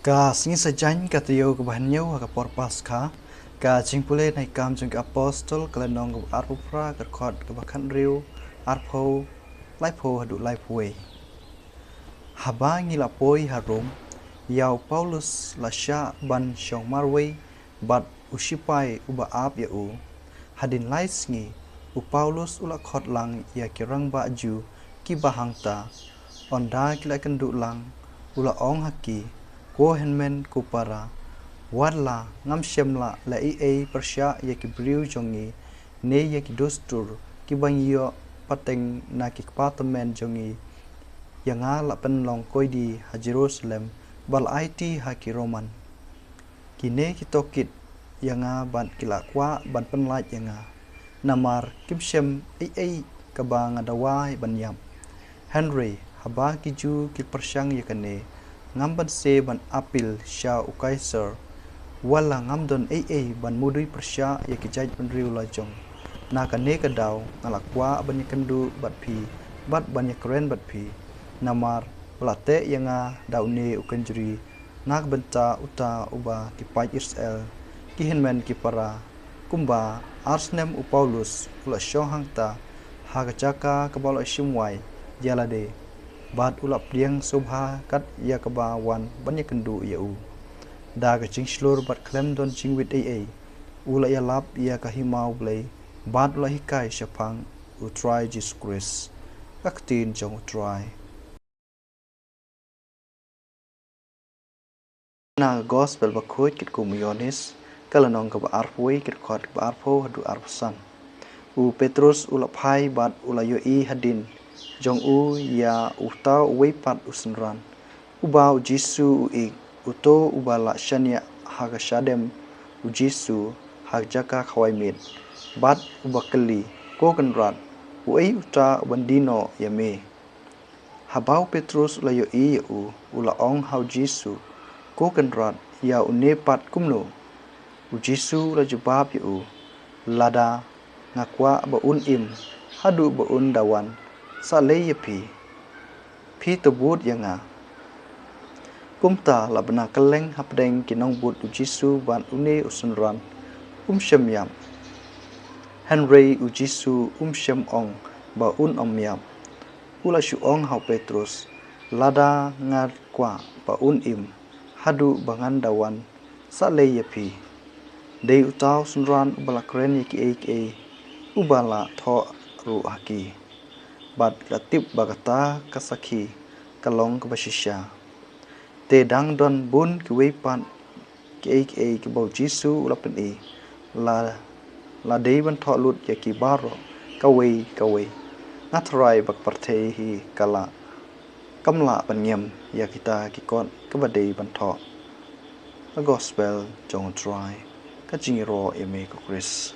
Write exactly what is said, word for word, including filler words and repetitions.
Ka sngi Saitjaiñ ka taïew kaba hynñiew ha ka por Paskha, ka jingpule na ki Kam jong ki Apostol ka lynnong kaba arphew phra, ka dkhot kaba khathynriew, arphew, laiphew haduh laiphew wei. Haba ngi la poi ha Rom, ïa u Paulus la shah ban shong marwei bad u shipai uba ap ïa u. Hadien lai sngi, u Paulus u la khot lang ïa ki rangbah Jiw kiba hangta. Ynda ki la kynduh lang, u la ong ha ki, ko hynmen ko para, wat la ngam shym la leh ei ei pyrshah ïa ki briew jong ngi, ne ïa ki dustur kiba ngi ïoh pateng na ki kpa tymmen jong ngi. Ïa nga la pynlong koidi ha Jerusalem, ba la aiti ha ki Roman. Kine ki tohkit ïa nga bad ki la kwah ban pynlait ïa nga, namar kim shem ei ei kaba nga dawa ban ïap. Hynrei haba ki Jiw ki pyrshang ïa kane, ngam banse ban appeal sha u Kaisar. Wat la ngam don ei ei ban mudui pyrshah ïa ki jaitbynriew la jong. Na kane ka daw nga la kwah ban ïakynduh bad phi bad ban ïakren bad phi. Namar ba la teh ïa nga da une u kynjri na ka bynta uta uba ki paid Israel, ki hynmen ki para. Kumba ar snem u Paulus u la shong hangta ha ka jaka kaba la shim wai ïa lade, bad u la pdiang sngewbha kat ïa kaba wan ban ïakynduh ïa u. Da ka jingshlur bad khlem don jingwit ei ei, u la ïalap ïa ka hima U Blei bad u la hikai shaphang U Trai Jisu Khrist. Ka ktien jong U Trai. Na ka Gospel bakhuid katkum u Ïoannis, ka lynnong kaba arphew wei, ka dkhot kaba arphew haduh arphew san. U Petrus u la phai bad u la ïohi hadien jong u ïa uta uwei pat u synran, uba u Jisu u ïeit, uto uba la shaniah ha ka shadem u Jisu ha ka jaka khawai miet, bad uba kylli, Ko Kynrad, uei uta uban die noh ïa me? Haba u Petrus u la ïohi ïa u, u la ong ha u Jisu, Ko Kynrad, ïa une pat kumno? U Jisu u la jubab ïa u, Lada nga kwah ba un im haduh ba un da wan, sa lei ïa phi? Phi to bud ïa nga. Kumta la bna kylleng hapdeng ki nongbud u Jisu bad une u synran, um shym ïap. Hynrei u Jisu um shym ong ba un ym ïap. U la shu ong ha u Petrus, Lada nga kwah ba un im haduh ba ngan da wan, sa lei ïa phi? Dei uta u synran uba la kren ïa kiei kiei uba la thoh ruh ha ki. Bad la tip ba kata ka sakhi ka long kaba shisha. Te dang don bun kiwei pat kiei kiei kiba u Jisu u la pyni, la, la dei ban thoh lut ïa ki baroh kawei kawei. Nga tharai ba ka pyrthei hi ka la, kam lah ban ngim ïa kita ki kot kaba dei ban thoh. Ka Gospel jong U Trai. Ka jingïaroh ïa me ko Khrist.